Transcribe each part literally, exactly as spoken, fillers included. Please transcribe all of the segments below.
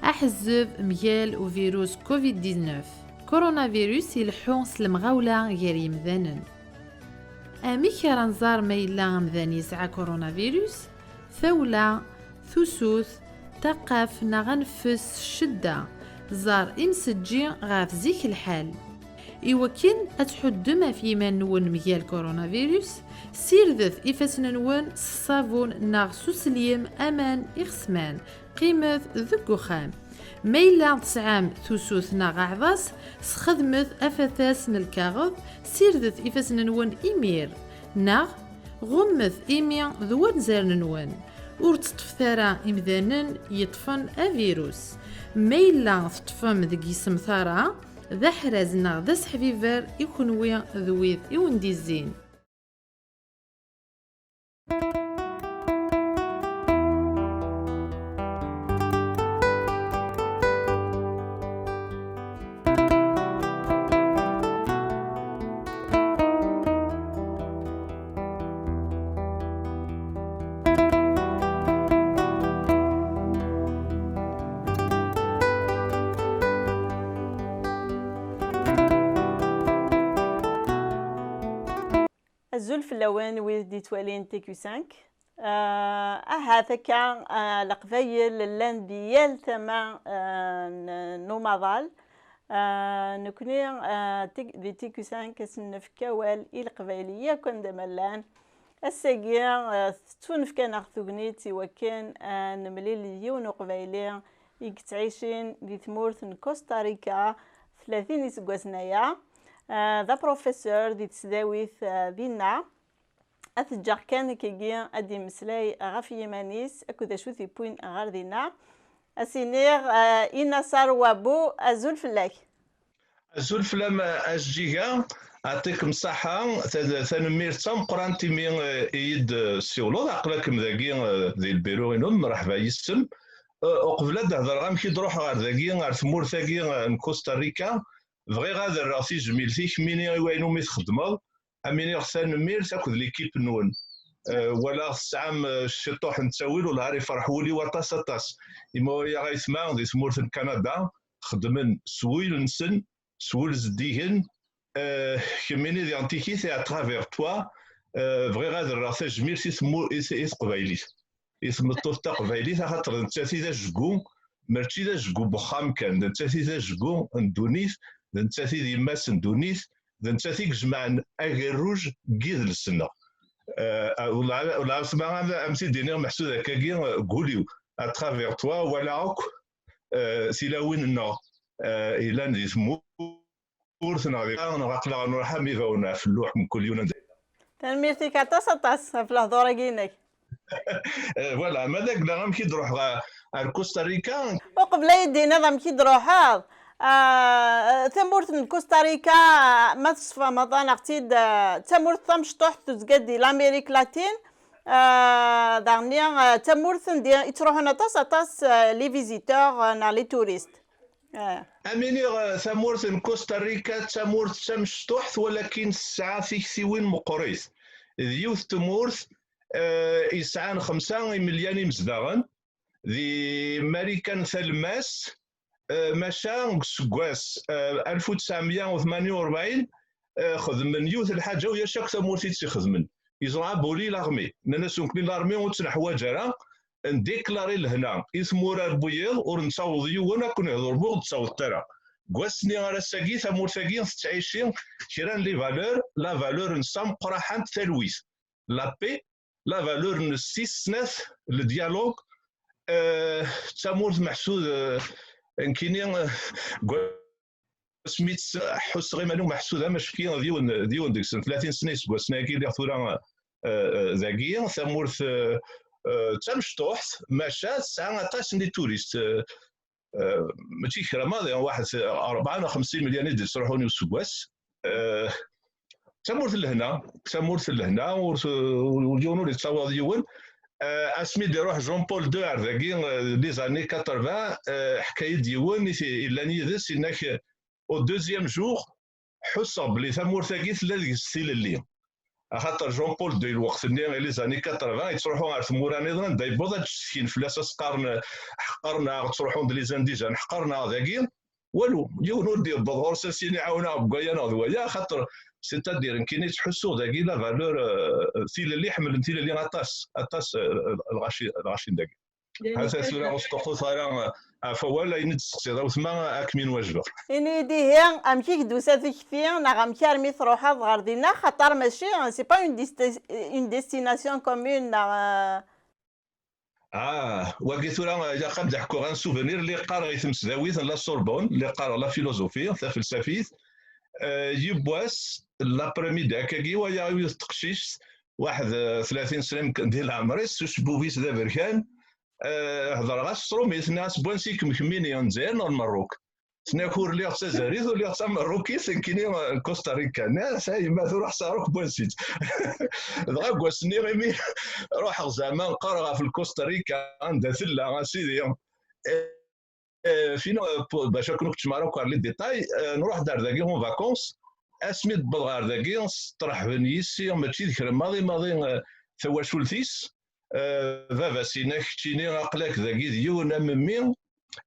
Aḥezzeb mgal uvirus covid dix-neuf. Coronavirus ileḥḥu s lemɣawla gar yimdanen. Amek ara nẓer ma yella amdan yesɛa coronavirus? Tawla, tusut, taqqaft neɣ aneffes s ccedda. Ẓer imsejji ɣef zik lḥal. Iwakken ad tḥuddem ɣef yiman-nwen mgal coronavirus, sirdet ifassen-nwen s ṣṣabun neɣ s uselim aman ixesman. Qqimet deg uxxam. Ma yella tesɛam tusut neɣ aɛḍas, sxedmet afatas n lkaɣeḍ, sirdet ifassen-nwen imir, neɣ ɣummet imi d wanzaren-nwen. Ur tteṭṭfet ara imdanen yeṭṭfen avirus. Ma yella teṭṭfem deg yisemtar-a, d aḥraz neɣ d aseḥbiber i kenwi d wid i wen-d-izzin. Azul fell-awen wid d-yettwalin T Q cinq. Ah, ahat akka, ah, Leqbayel llan di yal tama, ah, n, n umaḍal. Ah, nekni, ah, ti-, di T Q cinq ad sen-nefk awal i Leqbayel yakk anda ma llan. Ass-agi, ah, tettunefk-aneɣ tegnit i wakken, ah, nemlil d yiwen uqbayli i yettɛicin di tmurt n Costa Rica tlatin iseggasen aya. Ah, d aprofesseur di tesdawit, ah, dinna. Ad t-ǧǧeɣ kan akkagi ad d-yemmeslay ɣef yiman-is akked acu t-yewwin ɣer dinna. Ad s-iniɣ, ah, i Naṣer Wabo, azul fell-ak. Azul fell-am a Jeǧǧiga, aɛṭikem ṣṣaḥa, ta-, tanemmirt d tameqqrant imi, eh, i yi-d-tessiwleḍ. Aql-akem dagi, eh, di lbiru-inem, mreḥba yis-m. Eh, uqbel ad d-hedreɣ amek i d-ruḥeɣ ɣer dagi, ɣer tmurt-agi, eh, n Costa Rica, bɣiɣ ad rreɣ tizmilt-ik, mini i wayen umi txeddmeḍ, am iniɣ tanemmirt akked l'équipe-nwen. Eh, walaɣ tesɛam, eh, ciṭuḥ n ttawil, wellah ar ifreḥ wul-iw aṭas, aṭas. Imawlan-a aytma di tmurt n Kanada xeddmen s wul-nsen, s wul zeddigen. Eh, kemmini diɣen tikit, et à travers toi, eh, bɣiɣ ad rreɣ tajmilt i tmu-, i t-, i teqbaylit, i tmeṭṭut taqbaylit, axaṭer d nettat i d ajeggu, mačči d ajeggu n wexxam kan, d nettat i d ajeggu n ddunit, d nettat i d yemma-s n ddunit, d nettat i ijemɛen agerruj n yidles-nneɣ. Eh, wellah, wellah, asma am, am t-id-iniɣ meḥsud akkagi, eh, deg wul-iw, à travers toi, walaɣ akk, eh, tilawin-nneɣ, eh, yellan di tmurt, ur tenɣiḍ ara, neɣ aql-aɣ nruḥ am ibawen ɣef lluḥ, mkul yiwen anda yella. Tanemmirt-ik aṭas, aṭas ɣef lehdur-agi-inek. Eh, voilà, ma d agla, amek i d-ruḥeɣ ɣer, ɣer Costa Rica? Uqbel ay d-tiniḍ amek i d-ruḥeḍ, ah, tamurt n Costa Rica, ma tesfehmeḍ-aneɣ-tt-id, ah, d tamurt tamecṭuḥt tezga di l'Amérique latine, ah, daɣenni, ah, d tamurt anda i ttruḥun aṭas, aṭas, ah, les visiteurs, ah, neɣ les touristes. Ah. Am iniɣ, eh, tamurt n Costa Rica d tamurt d tamecṭuḥt, walakin tesɛa tiktiwin meqqrit. D yiwet n tmurt, eh, yesɛan xemsa imelyan imezdaɣen. Di Marikan talemmast, eh, maca deg useggas, eh, alef u tesɛemya u tmanya u rebɛin, eh, xedmen yiwet n lḥaǧa ulac akk tamurt i tt-ixedmen. Ils ont aboli l'armée. Nnan-as nekkni l'armée ur tt-neḥwaǧ ara, ndéclarer lehna i tmura n wiyiḍ, ur nettaweḍ yiwen, ad ken-ihḍer bu ur d-ttaweḍt ara. Deg wass-nni ar ass-agi, tamurt-agi tettɛici kra n les valeurs, la valeur n Sam Qraḥant, talwit, la paix, la valeur n tis snat, le dialogue. Eh, d tamurt meḥsud, eh, nekkini, eh, deg asmi tt-, ḥusseɣ iman-iw meḥsud am acki d yiwen, d yiwen deg-sen. Tlatin sna iseggasen-agi lliɣ tura, eh, eh, dagi, tamurt, eh, eh, d tamecṭuḥt, maca tesɛa aṭas n les touristes, eh, eh, mačči kra maḍi, waḥed, eh, rebɛa neɣ xemsa imelyan i d-yettruḥun i useggas. Eh, d tamurt n lehna, d tamurt n lehna, ur t-, ur, ur, yiwen ur yettawaḍ yiwen. Eh, asmi d-iruḥ Jean Paul deux ar dagi, eh, les années quatre-vingts, eh, ḥka-yi-d yiwen i t-, illan yid-s, yenna-k, au deuxième jour, ḥusseɣ belli tamurt-agi tella deg-s tilelli. Axaṭer Jean-Paul deux lweqt-nni, i les années quatre-vingts, yettruḥu ɣer tmura nniḍen, anda yewweḍ ad d-ttcetkin fell-as, ad s-qqaren ḥeqqren-aɣ, ttruḥun-d les indigènes ḥeqqren-aɣ dagi. Walu, yiwen ur d-yewweḍ ɣur-s ad s-yini ɛawneɣ deg waya neɣ d waya, axaṭer, c'est-à-dire, nekkini ttḥussuɣ dagi la valeur, euh, tilelli, ḥemmlen tilelli aṭas, aṭas, euh, lɣaci-, lɣacin dagi. Atan tura ur sṭuqqut ara ɣef wawal, ayen i d-testeqsiḍ a wetma, ad kem-in-wajbeɣ. Ini-yi-d ihi, amek i k-d-tusa tikti, neɣ amek armi truḥeḍ ɣer dinna, xaṭer mačči, c'est pas une desti-, une destination commune, neɣ, euh, Ah, wagi tura, eh, ilaq ad m-d-ḥkuɣ un souvenir, lliɣ qqareɣ i tmesdawit n la Sorbonne, lliɣ qqareɣ la philosophie, tafelsafit. Eh, yiwwas, l'après-midi akkagi, walaɣ yiwet teqcict, waḥed, eh, tlatin sna yemken di leɛmer-is, s ucebbub-is d aberkan, eh, hedreɣ-as s trumit, nniɣ-as: "N wansi-kem kemmini, n Lezzayer neɣ n Merruk?" Tenna-k: "Ur lliɣ d tazarit, ur lliɣ d tamerrukit, nekkini, eh, n Costa Rica." Nniɣ-as: "A yemma, tura ḥṣaɣ akk n wansi-tt." Dɣa deg wass-nni, imi ruḥeɣ zeɛma qqareɣ ɣef Costa Rica, anda tella, a sidi. Eh, eh, fino, eh, po-, bac akken ur keččem ara akk ɣer les détails, eh, nruḥ-d ar dagi en vacances. Asmi d-wweḍ ɣer dagi, sṭerḥben yis-i, mačči d kra maḍi maḍi, eh, tawacult-is. Eh, baba-s yenna: "Keččini aql-ak dagi d yiwen am mmi."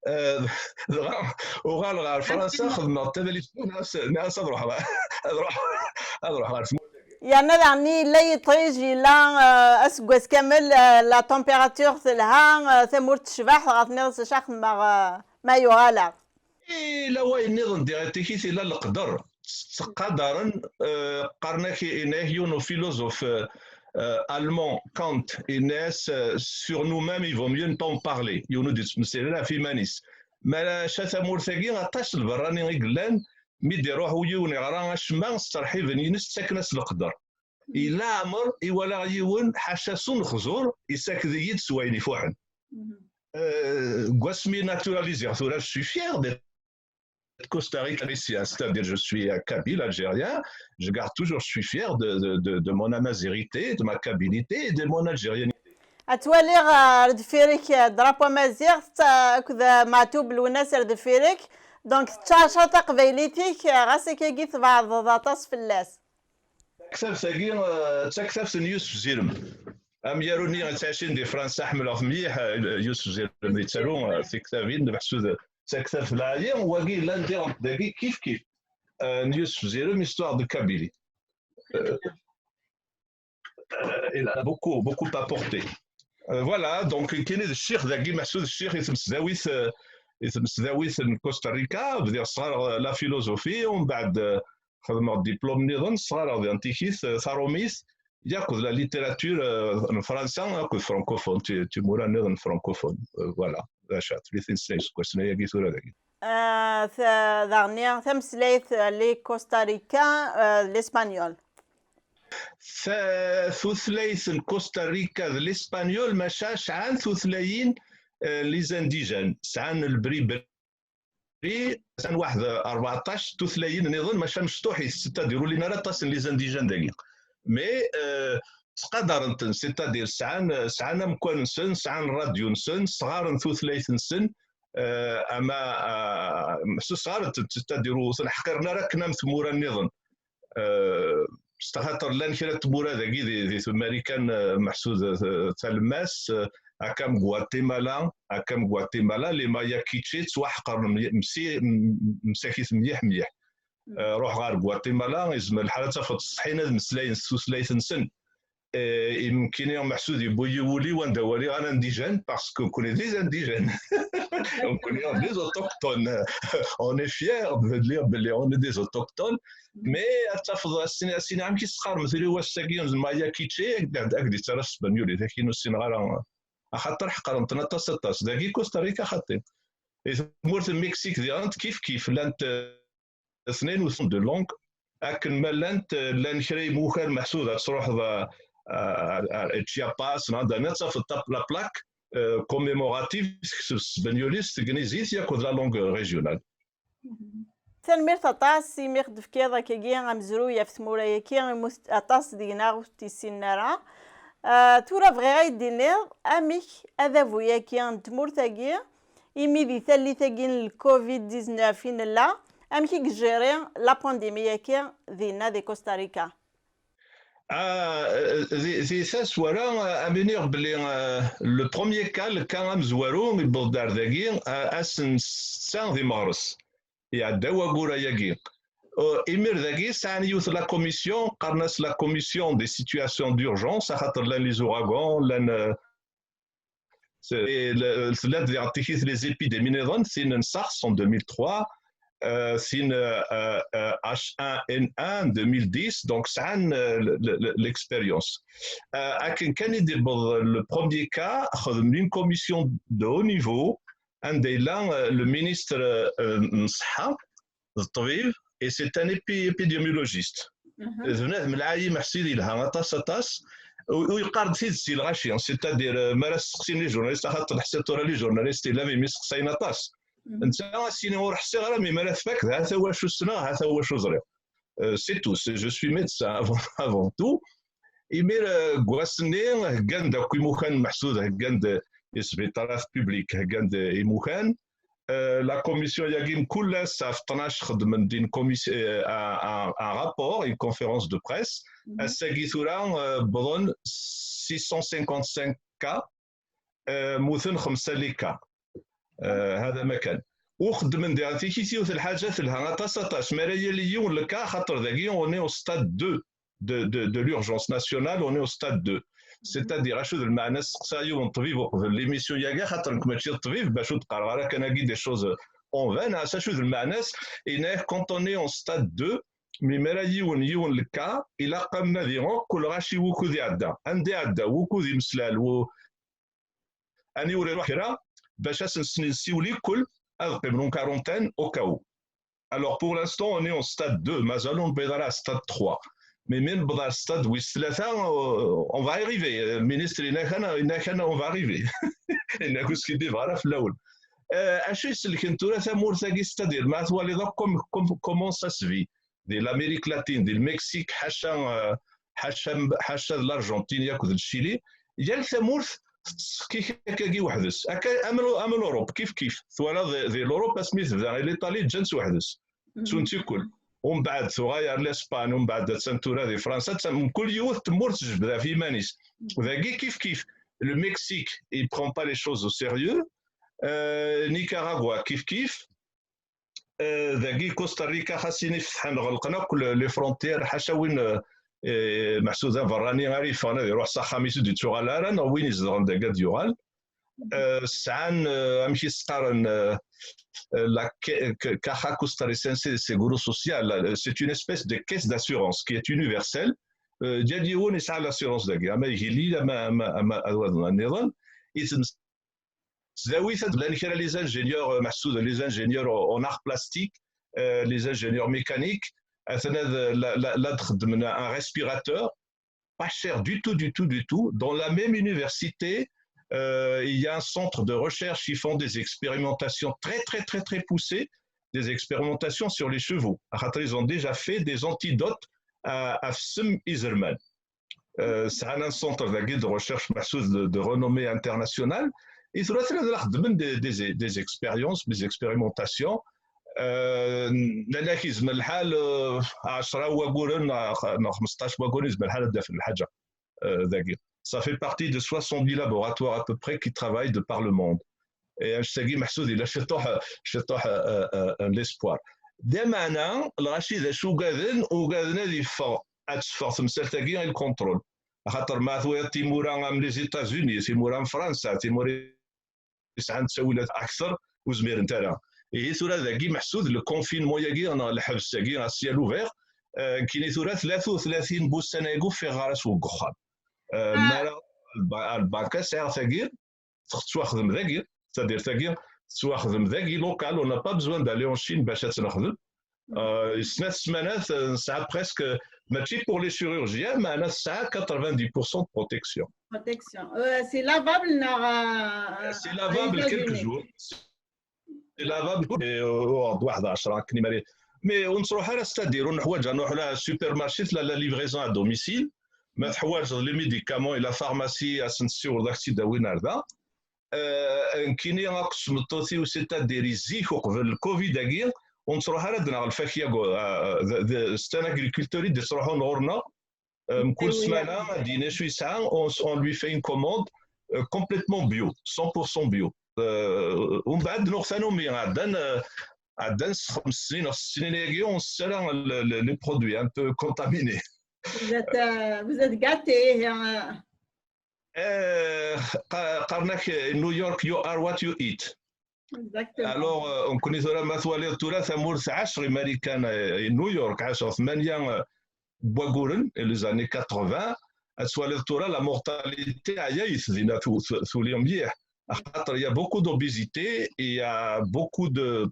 Eh, dɣa uɣaleɣ ɣer Fransa, xedmeɣ-d tadalist, nniɣ-as, nniɣ-as ad ruḥeɣ, ad ruḥeɣ, ad ruḥeɣ ɣer tmurt. Yerna daɣen yella yiṭij, yella, eh, aseggas kamel, eh, la température telha, eh, tamurt tecbeḥ, dɣa tenniḍ-as acu xedmeɣ, eh, ma yuɣaleɣ. Yella wayen nniḍen diɣ tikit, yella leqder. Ttqadaren, eh, qqaren-ak, yenna-ak yiwen ufiluẓuf, eh, eh, allemand, Kant, yenna-as, eh, "Sur nous-mêmes, il vaut mieux ne pas en parler." Yiwen ur d-yettmeslay ara ɣef iman-is. Maca tamurt-agi, aṭas n lberrani i yellan, mi d-iruḥ yiwen iɣra acemma, s terḥiben-ines ttaken-as leqder. I leɛmer i walaɣ yiwen, ḥaca s unexẓur, isaked-iyi-d s wayen ifuḥen. Mhm. Euh, deg wasmi naturaliziɣ tura, je suis fier d'être costaricain, c'est-à-dire je suis un kabyle algérien, je garde toujours, je suis fier de, de, de, de mon amazigité, de ma kabilité et de mon algérianité. Ad twaliɣ, euh, ar deffir-ik, euh, drapeau amaziɣ, t-, akked, euh, Maɛtub Lwennas ar deffir-ik. Donc, tettɛacaṛ taqbaylit-ik, euh, ɣas akkagi tbeɛdeḍ aṭas fell-as. Taktabt-agi, eh, d taktabt n Yusef Zirem. Amyaru-nni yettɛicin di Fransa, ḥemmleɣ-t mliḥ, eh, Yusef Zirem yettaru, eh, tiktabin, meḥsud d taktabt lɛali, wagi yellan diɣen dagi kif kif, eh, n Yusef Zirem, Histoire de Kabylie. Eh, eh, il a beaucoup, beaucoup apporté. Eh, voilà, donc, nekkini d ccix dagi, meḥsud ccix i tmesdawit, eh, i tmesdawit n Costa Rica, bdiɣ sɣareɣ la philosophie, umbeɛd, eh, xedmeɣ diplôme nniḍen, sɣareɣ di antikit, eh, tarumit, yakk d la littérature, eh, n Fransa, akked francophone, ti-, timura nniḍen francophone. Eh, voilà, d acu, tlata snin seg wass-nni agi tura dagi. Eh, ta-, daɣen tameslayt, eh, les Costa Rica, eh, l'espagnol. Ta-, tutlayt n Costa Rica d l'espagnol, maca sɛan tutlayin, eh, les indigènes, sɛan lbribri, sɛan waḥed rbeɛṭac tutlayin nniḍen, maca mecṭuḥit, c'est-à-dire ur llin ara aṭas n les indigènes dagi. Mais, euh, ttqadaren-ten, c'est-à-dire sɛan, sɛan amkan-nsen, sɛan rradyu-nsen, sɣaren tutlayt-nsen, euh, ama, euh, s-, sɣaren-tent, c'est-à-dire ur ten-ḥqiren ara akken am tmura nniḍen. Eh, s axaṭer llan kra n tmura dagi di, di Marikan, eh, meḥsud, eh, talemmast, eh, akka am Guatemala, akka am Guatemala, les Maya Quiche ttwaḥqren mye-, msi-, m-, msakit mliḥ, mliḥ. Eh, ruḥ ɣer Guatemala, izmer lḥal ad tafeḍ ṣṣeḥḥin ad meslayen s tutlayt-nsen. Eh, imekkin-i meḥsud yewwi-yi wul-iw anda waliɣ un indigène, parce que nekkni d les indigènes. Nekkni d les autochtones. On est fiers de dire belli on est des autochtones. Mais ad tafeḍ, as-tini, as-tini, amek i s-teqqarem tura i wass-agi n Maya Quiche, ad, ad k-d-ittarra s tespenyulit, akin ur ssineɣ ara. Axaṭer ḥeqren-ten aṭas, aṭas. Dagi Costa Rica xaṭi. Di tmurt n Mexique diɣen kif kif, llant, eh, اثنين وثنين de langue, akken ma llant, eh, llan kra imukar meḥsud ad truḥeḍ a, a, a, a Chiapas, neɣ anda ad tafeḍ tap-, la plaque, eh, commémorative, tekseb s tespenyulit, s tegnizit, yakk d la langue régionale. Tanemmirt aṭas imi ɣ-d-tefkiḍ akkagi amezruy ɣef tmura-agi, imi aṭas deg-neɣ ur t-issinen ara. Eh, tura bɣiɣ ad yi-d-tiniḍ amek adabu-agi n tmurt-agi, imi di tallit-agi n le covid dix-neuf i nella, amek i yejjiri la pandémie-agi dinna di Costa Rica? Ah, euh, di, di taswara, euh, am iniɣ belli, euh, le premier cas, le cas amezwaru, yewweḍ-d ar dagi, euh, ass n ssetta di meɣres. Iɛedda wagur ayagi. Euh, imir dagi, sɛan yiwet la commission, qqaren-as la commission des situations d'urgence, axaṭer llan les ouragans, llan, euh, c'est, le, tella diɣ tikit les épidémies niḍen, tin n SARS en deux mille trois, euh, tin, euh, euh, H un N un deux mille dix, donc sɛan, euh, le, le, l'expérience. Euh, akken kan i d-yewweḍ le premier cas, xedmen une commission de haut niveau, anda yella, euh, le ministre, euh, n ṣṣeḥḥa, d ṭṭbib, et c'est un épi-, épidémiologiste. D bnadem lɛali, meḥsub yelha aṭas, aṭas. U, u yeqqar-d tidet i lɣaci, c'est-à-dire, euh, mi ara steqsin les journalistes, axaṭer ḥṣiɣ tura les journalistes, illa mi mi steqsayen aṭas. Netta a s-yini ur ḥṣiɣ ara, mi mi ara tfak, d hata wacu ssneɣ, hata wacu ẓriɣ. Euh, c'est tout, c'est, je suis médecin avant, avant tout. Imir, euh, deg wass-nni, heggan-d akk imukan, meḥsub heggan-d isbiṭarat public, heggan-d imukan. Euh, la commission-agi mkul ass ɣef ṭnac xedmen-d une commis-, euh, un, un, un rapport, une conférence de presse. Ass-agi tura, euh, wwḍen six cent cinquante-cinq cas, euh, muten xemsa les cas. Euh, hada ma kan. U xeddmen diɣ tikit yiwet lḥaǧa telha aṭas, aṭas. Mi ara yali yiwen le cas, xaṭer dagi, on est au stade deux de, de, de l'urgence nationale, on est au stade deux. C'est-à-dire, acu d lmeɛna, steqsaɣ yiwen ṭṭbib uqbel l'émission-agi, xaṭer nekk mačči d ṭṭbib, bac ur d-qqareɣ ara kan agi des choses en vain, hein, acu d lmeɛna-s, yenna-ak, quand on est en stade deux, mi mi ara yiwen, yiwen le cas, ilaq ad nadi akk lɣaci wukud iɛedda, anda iɛedda, wukud imeslal, wu-, aniwer iruḥ kra, bac ad sen-nsiwel i kul, ad qqimen en quarantaine au cas où. Alors, pour l'instant, on est en stade deux, mazal ur newwiḍ ara à stade trois. Mais mi newweḍ ar stade wis tlata, euh, on va y arriver. Le ministre yenna-ak, yenna-ak, on va arriver. Yenna-ak ur skiddibeɣ ara fell-awen. Euh, acu iselken tura tamurt-agi, c'est-à-dire, ma twaliḍ akk comme, comme, comment ça se vit. Di l'Amérique latine, di Mexique, ḥaca, euh, ḥaca, ḥaca d l'Argentine akked le Chili, yal tamurt tettsekkik akkagi weḥd-s. Akka am, am l'Europe, kif kif. Twalaḍ di, di l'Europe, asmi tebda l'Italie, ǧǧan-tt weḥd-s. Ttun tikkul. Umbeɛd tuɣal ar l'Espagne, umbeɛd attan tura di Fransa, attan, mkul yiwet tmurt tejbed ɣef yiman-is. Dagi kif kif. Le Mexique, il prend pas les choses au sérieux. Euh, Nicaragua, kif kif. Euh, dagi Costa Rica, xas ini fetḥen, ɣelqen akk le, les frontières, ḥaca win, euh, eh, meḥsub d aberrani ara yeffɣen ad iruḥ s axxam-is ur d-yettuɣal ara, neɣ win izedɣen dagi ad yuɣal. Euh, sɛan, euh, amek i s-qqaren, euh, euh, la ca-, ca-, Caja Costarricense de Seguro Social, là, c'est une espèce de caisse d'assurance qui est universelle. Euh, yal yiwen yesɛa l'assurance dagi, ama igellil, ama, ama, ama ad waḍen nniḍen. I tmesdawit ad llan kra les ingénieurs, euh, meḥsub les ingénieurs en, en art plastique, euh, les ingénieurs mécaniques, aten ad, la, la, la d-xeddmen un respirateur, pas cher du tout, du tout, du tout. Dans la même université, euh, il y a un centre de recherche, ils font des expérimentations très, très, très, très poussées, des expérimentations sur les chevaux. Axaṭer, ils ont déjà fait des antidotes à, à ssem izerman. Euh, sɛan un centre dagi de recherche meḥsub de, de renommée internationale. I tura tura la xeddmen des, des, des expériences, des expérimentations. Euh, nnan-ak yezmer lḥal, euh, ɛecra waguren, neɣ, neɣ xmesṭac waguren, yezmer lḥal ad d-afen lḥaǧa, euh, dagi. Ça fait partie de soixante-dix laboratoires à peu près qui travaillent de par le monde. Et annect-agi meḥsub yella ciṭuḥ, ciṭuḥ, euh, euh, euh, l'espoir. Lameɛna, lɣaci d acu ugaden, ugaden ad yeffeɣ, ad teffeɣ temsalt-agi i lkuntrul. Axaṭer ma twayeḍ timura am les États-Unis, timura am Fransa, timura yesɛan ttawilat akter, ur zmirent ara. Ihi tura dagi meḥsub le confinement-agi neɣ lḥebs-agi à ciel ouvert, euh, nekkini tura tlata u tlatin n wussan-agi ur ffiɣeɣ ara seg uxxam. Euh, mi ara lba-, lbanka sɛiɣ tagi, tettwaxdem dagi, c'est-à-dire tagi tettwaxdem dagi local, on n'a pas besoin d'aller en Chine bac ad tt-nexdem. Euh, snat ssmanat, euh, nesɛa presque, mačči pour les chirurgiens, mais nesɛa quatre-vingt-dix pour cent de protection. Protection. Euh, c'est lavable, neɣ, euh, c'est lavable quelques jours. C'est lavable, et, euh, ur d waḥed ɛecra akken imali. Mais ur nettruḥ ara, c'est-à-dire, ur neḥwaǧ ad nruḥ la supermarché, la, la livraison à domicile. Ma teḥwaǧeḍ les médicaments et la pharmacie, ad sen-tessiwleḍ ad ak-tt-id-awin ar da. Euh, nekkini akked tmeṭṭut-iw, c'est-à-dire zik uqbel le covid-agi, ur nettruḥ ara ad d-naɣ lfakya, euh, d, d, c'est un agriculteur i d-yettruḥun ɣur-neɣ. Mkul ssmana ad d-yini acu yesɛa, on lui fait une commande complètement bio, cent pour cent bio. Umbeɛd nuɣ tanumi ɛeddan ɛeddan s xems snin neɣ sett snin-agi, on sera les produits un peu contaminés. Vous êtes, euh, vous êtes gâtés. Qqaren-ak, New York, you are what you eat. Exactement. Alors, nekkni tura ma twaliḍ tura tamurt ɛaceɣ i Marikan, i New York ɛaceɣ tmanya n waguren, les années quatre-vingts, ad twaliḍ tura la mortalité ɛyayet dinna, tuli mliḥ. Axaṭer il y a beaucoup d'obésité, il y a beaucoup de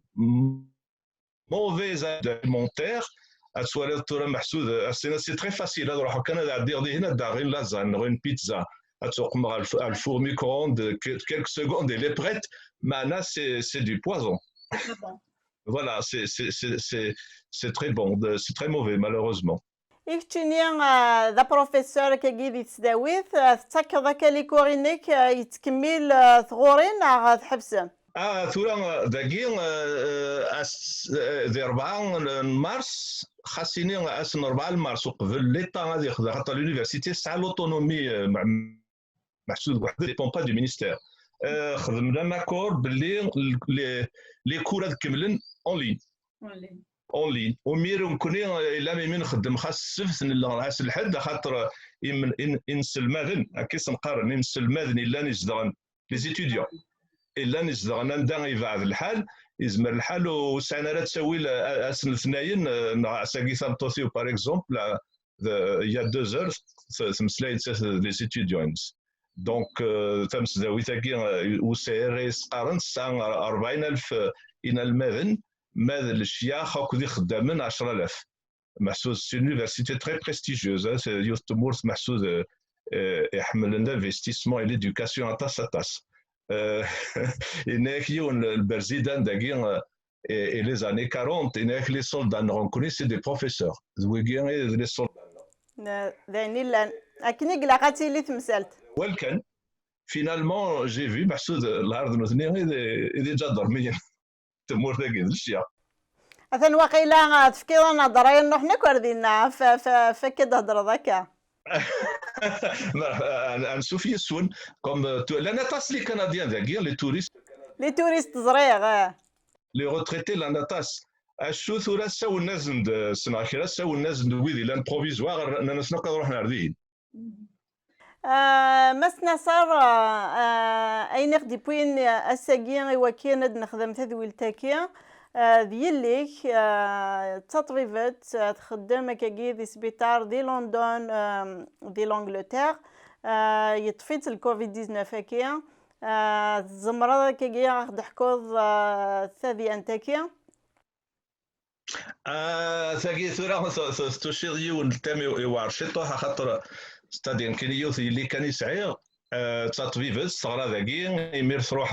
mauvais alimentaire. Ad twaliḍ tura meḥsud, c'est très facile, ad ruḥeɣ kan ad ɛeddiɣ dihin ad d-aɣeɣ une lasagne neɣ une pizza, ad tuqmeɣ ɣer le four micro-ondes, quelques secondes, elle est prête. Meɛna c'est du poison. Voilà, c'est très bon, c'est très mauvais malheureusement. I keččini d aprofesseur akkagi di tesdawit, tettakeḍ akka les cours-inek, yettkemmil tɣuri neɣ tḥebsem? Ah, tura dagi, di rebɛa n mars, xas ini ass n rebɛa n mars uqbel l'État ad yexdem, xaṭer l'université tesɛa l'autonomie, meḥsud weḥd-s, dépend pas du ministère. Xedmen un accord belli les cours ad kemmlen en ligne. En ligne. Umir nekkni ila imi nxeddem xas ssebt, nella ass lḥedd, axaṭer inselmaden, akka i sen-qqaren, inselmaden illan izedɣen, les étudiants, illan izedɣen anda ibeɛd lḥal, izmer lḥal ur sɛin ara ttawil ass n letnayen, neɣ ass-agi tameṭṭut-iw par exemple, il y a deux heures, temmeslay nettat d les étudiants-ines. Donc tamesdawit-agi, U C R S qqaren, tesɛa rebɛin alef inelmaden, ma d lecyax akked ixeddamen ɛecra alaf. Meḥsud c'est une université très prestigieuse, yiwet n tmurt meḥsud iḥemmlen l'investissement et l'éducation aṭas aṭas. Yenna-yak yiwen lberzidan dagi, et les années quarante, yenna-yak les soldats-nneɣ nekkni c'est des professeurs. D wigi i d les soldats-nneɣ. D ayen illan. Akken i ilaq ad tili temsalt. Wal kan, finalement j'ai vu meḥsud lɛerḍ nutni i d iǧadermiyen. Tmurt-agi d lecyax. Atan waqila tefkiḍ anehder ay nruḥ nekk ar dinna, fakk ad d-thedreḍ akka. Ansuf yes-wen, comme llan aṭas les Canadiens dagi, les touristes. Les touristes, ẓriɣ. Les retraités llan aṭas. Acu tura ssawlen-asen-d, ssneɣ kra ssawlen-asen-d wid illan provisoire, nnan-asen akk ad ruḥen ar dihin. Mass Naṣer, ayen i ɣ-d-iwwin ass-agi i wakken ad nexdem tadwilt-agi, d yelli-k, d taṭbibt, txeddem akkagi di sbiṭar di London, di l'Angleterre, yeṭṭef-itt le covid dix-neuf-agi. Tzemreḍ akkagi ad ɣ-d-teḥkuḍ tadyant-agi? Ah, tagi tura tuciḍ yiwen n thème iwɛer ciṭuḥ, axaṭer c'est-à-dire nekkini yiwet yelli kan i sɛiɣ, d taṭbibt, teɣra dagi, imir truḥ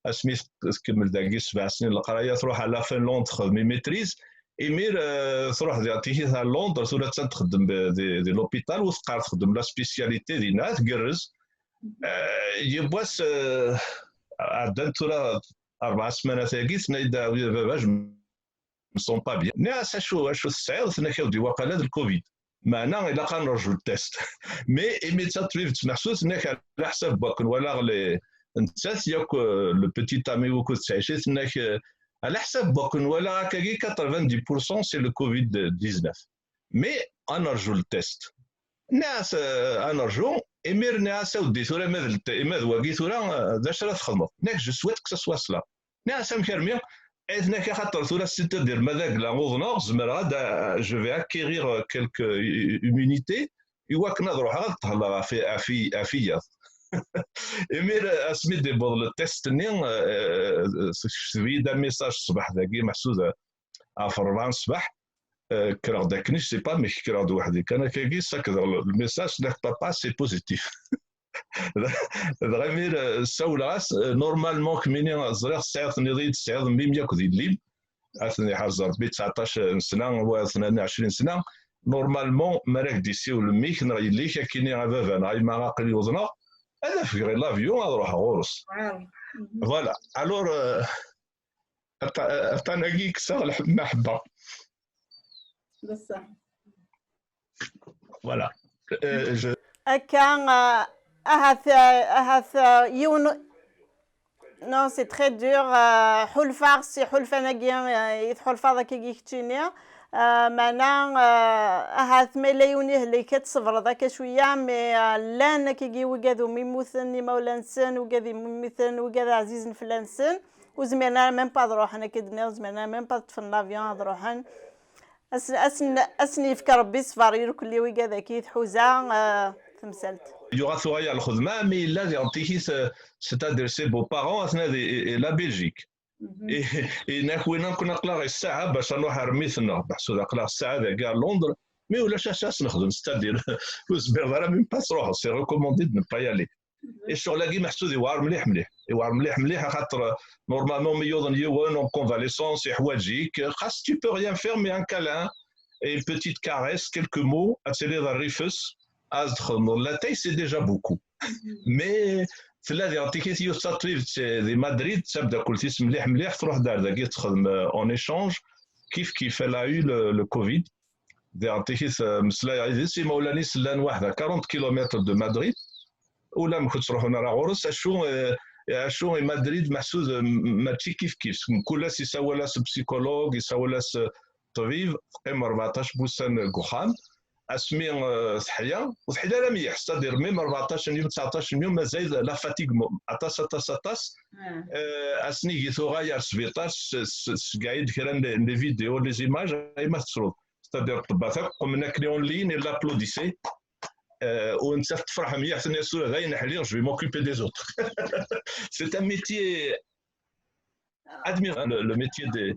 asmi tkemmel dagi sebɛa snin n leqraya, truḥ à la Finlande texdem i maîtrise, imir truḥ di tihit à Londres, tura attan txeddem di l'hôpital u teqqar txeddem la spécialité dinna, tgerrez. Yiwwas ɛeddan tura rebɛa ssmanat-agi, tenna-yi-d baba, je me sens pas bien. Nniɣ-as acu, acu tesɛiḍ? Tenna-k awdi waqila d lcovid. Meɛna ilaq ad nerju le test. Mais imi d taṭbibt meḥsud, tenna-k ɛla ḥsab n wakken walaɣ nettat yakk le petit ami wukud tettɛici, tenna-k ɛla ḥsab n wakken walaɣ akkagi quatre-vingt-dix pour cent c'est le covid dix-neuf. Mais ad nerju le test. Nniɣ-as ad nerju, imir nniɣ-as awdi tura ma d wagi tura d acu ara txedmeḍ? Nniɣ-ak je souhaite que ça soit cela. Nniɣ-as amek armi? Ay tenna-k axaṭer tura c'est-à-dire ma d agla uḍneɣ, zemreɣ ad je vais acquérir quelque immunité i wakken ad ruḥeɣ ad ṭheleɣ ɣef iyaḍ. Imir asmi d-iwweḍ le test-nni, tekteb-iyi-d un message ṣṣbeḥ dagi meḥsud ɣef rebɛa n ṣṣbeḥ, kkreɣ-d akken, je sais pas, amek kkreɣ-d weḥd-i kan akkagi, ssakdeɣ le message, tenna-k papa c'est positif. Dɣa imir ssawleɣ-as, normalement kemmini ẓriɣ tesɛiḍ, tenniḍ-iyi-d tesɛiḍ mmi-m yakk d yelli-m, ad ten-iḥrez Rebbi, tseɛṭac n sna, wa tnani ɛecrin sna, normalement mi ara k-d-isiwel mmi-k neɣ yelli-k ad k-ini a baba neɣ a yemma aql-i uḍneɣ, ad afgeɣ i l'avion ad ruḥeɣ ɣur-s. Voilà, alors aṭṭan-agi kkseɣ lḥeb ma ḥebba. Bessah. Voilà. Euh, je- Akka, euh, ahat, euh, ahat, euh, yiwen. Non, c'est très dur. Euh, ḥulfaɣ s iḥulfan-agi, euh, i tḥulfaḍ akkagi keččini. Euh, meɛna, euh, ahat ma yella yiwen ihlek ad tṣebreḍ akka cwiya, mais, euh, llan akkagi wigad umi mmuten imawlan-nsen, wigad umi mmuten wigad ɛzizen fell-asen, ur zmiren ara même pas ad ruḥen, akka d-nniɣ, ur zmiren ara même pas ad ṭṭfen l'avion ad ruḥen. Ad sen, ad sen, ad sen-yefk Rebbi ṣṣber i irkelli wigad akka i tḥuza, euh, temsalt. Yuɣa tuɣal ɣer lxedma, mi yella diɣen tikit, euh, c'est-à-dire ses beaux-parents, atna di, i, i la Belgique. Mhm. I, i nak win akk aql-aɣ i ssaɛa bac ad nruḥ ar mmi-tneɣ, meḥsub aql-aɣ ssaɛa dagi à Londres, mais ulac acu ad s-nexdem, c'est-à-dire, ur zmireḍ ara même pas ad truḥeḍ, c'est recommandé de ne pas y aller. I ccɣel-agi meḥsub yewɛer mliḥ mliḥ. Yewɛer mliḥ mliḥ axaṭer, euh, normalement mi yuḍen yiwen en convalescence, yeḥwaǧ-ik, xas tu peux rien faire, mais un câlin, une petite caresse, quelques mots, ad tiliḍ rrif-s, ad txedmeḍ latay, c'est déjà beaucoup. Mais tella diɣen tikit yiwet d taṭbibt di Madrid, d tamdakkelt-is mliḥ mliḥ, truḥ-d ar dagi texdem, euh, en échange, kif kif, elle a eu le, le covid. Diɣen tikit, euh, meslayeɣ yid-s, imawlan-is llan waḥed à quarante kilomètres de Madrid, ulamek ur ttruḥun ara ɣur-s, acu, euh, acu i Madrid meḥsub, euh, mačči kif kif, mkul ass isawal-as psychologue, isawal-as, euh, ṭṭbib, teqqim rbeɛṭac n wussan deg uxxam, asmi, euh, teḥya, ur teḥya ara mliḥ, c'est-à-dire même rbeɛṭac n yum, tseɛṭac n yum, mazal la fatigue, aṭas, aṭas, aṭas. Ah. Euh, asmi i tuɣal ar sbiṭar, s-, s-, sgɛid kra n les, les vidéos, les images, ay ma tettruḍ. C'est-à-dire, ṭṭebbat akk qqimen akken en ligne et l'applaudissaient. Euh, u nettat tefreḥ mliḥ, tenna-yas tura dayen ḥliɣ, je vais m'occuper des autres. C'est un métier admirable, le, le métier des,